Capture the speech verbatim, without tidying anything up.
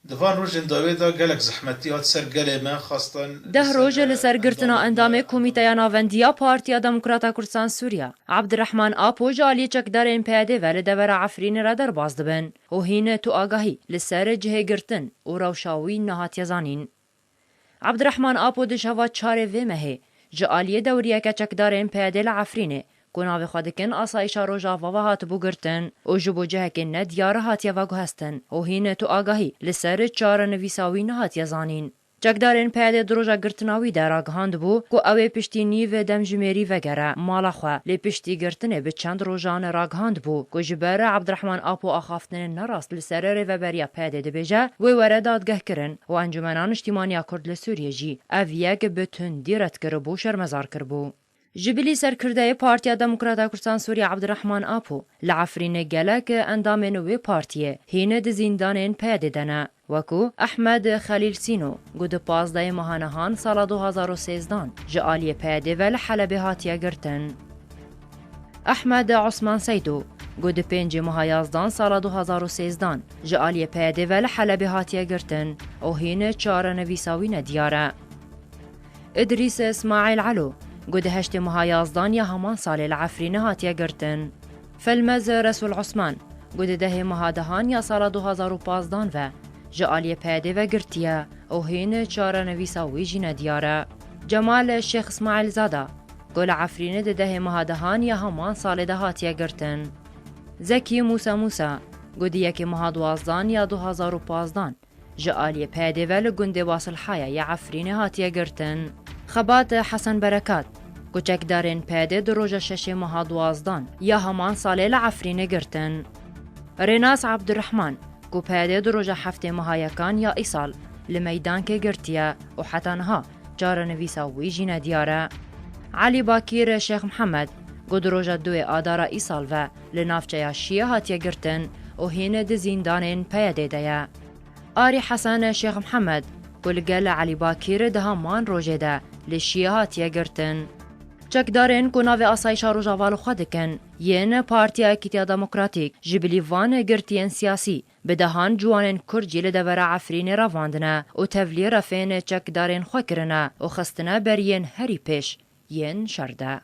Di van rojên dawê de gelek zehmetî hat ser gelê me, xastan Deh roj li ser girtina endamê Komîteya Navendiya Partiya Demokrata Kurdistan Sûriya, Abdirehman Apo, ji aliyê çekdarên P Y D ve li devera Efrînê re derbas dibin û hîn tu agahî li ser cihê girtin û rewşa wî nehatiye zanîn. Abdirehman Apo di şeva çarê vê mehê ji aliyê dewriyeke çekdarên P Y D li Efrînê, ku navê xwe dikin Asayişa Rojava, ve hatibû girtin û ji bo cihekê nediyar hatiye veguhestin û hîn tu agahî li ser çarenivîsa wî nehatiye zanîn. Çekdarên P Y D di roja girtina wî de ragihandibû ku ew ê piştî nîv demjimêrî vegere mala xwe, lê piştî girtinê bi çend rojan ragihandibû ku ji ber Abdirehman Apo axaftinên nerast li ser rêveberiya P Y D dibêje, wê were dadgehkirin û Encûmena Niştîmaniya Kurd li Sûriyê jî ev yek bi tundî red kiribû, şermezar kiribû. Ji bilî serkirdeyê Partiya Demokrata Kurdistan Sûriye Abdirehman Apo, li Efrînê gelek endamên wê partiyê hîn di zîndanên P Y D de ne, wekû Ehmed Xelîl Sîno, ku di pazdehê meha nihan sala du hazar û sêzdan ji aliyê P Y D ve li Helebê hatiye girtin. Ehmed Osman Seydo, ku di pêncê meha yazdan sala du hazar û sêzdan ji aliyê P Y D ve li Helebê hatiye girtin û hîn çarenivîsa wî nediyar e. Îdrîs Îsmaîl Elo, ku di heştê meha yazdan ya heman salê li Efrînê hatiye girtin. Felmez Resûl Osman, ku di dehê meha dehan ya sala du hazar û pazdan ve ji aliyê P Y D ve girtiye û hîn çarenivîsa wî jî nediyar e. Cemal Şêx Îsmaîl Zada, ku li Efrînê di dehê meha dehan ya heman salê de hatiye girtin. Zekî Mûsa Mûsa, ku di yekê meha duwazdan ya du hazar û pazdan ji aliyê P Y D ve li gundê Wasilhaya ya Efrînê hatiye girtin. Xebat Hesen Berekat, ku çekdarên P Y D di roja şeşê meha duwazdan ya heman salê li Efrînê girtin. Rênas Abdurrahman, ku P Y D di roja heftê meha yekan ya îsal li meydankê girtiye û heta niha çarenivîsa wî jî nediyar e. Elî Bakîr Şêx Mihemed, ku di roja duê Adara îsal ve li navçeya Şiyê hatiye girtin û hîn di zîndanên P Y D de ye. Arî Hesen Şêx Mihemed, ku li gel Elî Bakîr di heman rojê de li Şiyê hatiye girtin. Çekdarên ku navê Asayişa Rojava li xwe dikin, yên Partiya Yekîtiya Demokratîk, ji bilî van girtiyên siyasî, bi dehan ciwanên Kurd jî li devera Efrînê revandine û tevlî refên çekdarên xwe kirine û xistine ber yên herî pêş yên şer de.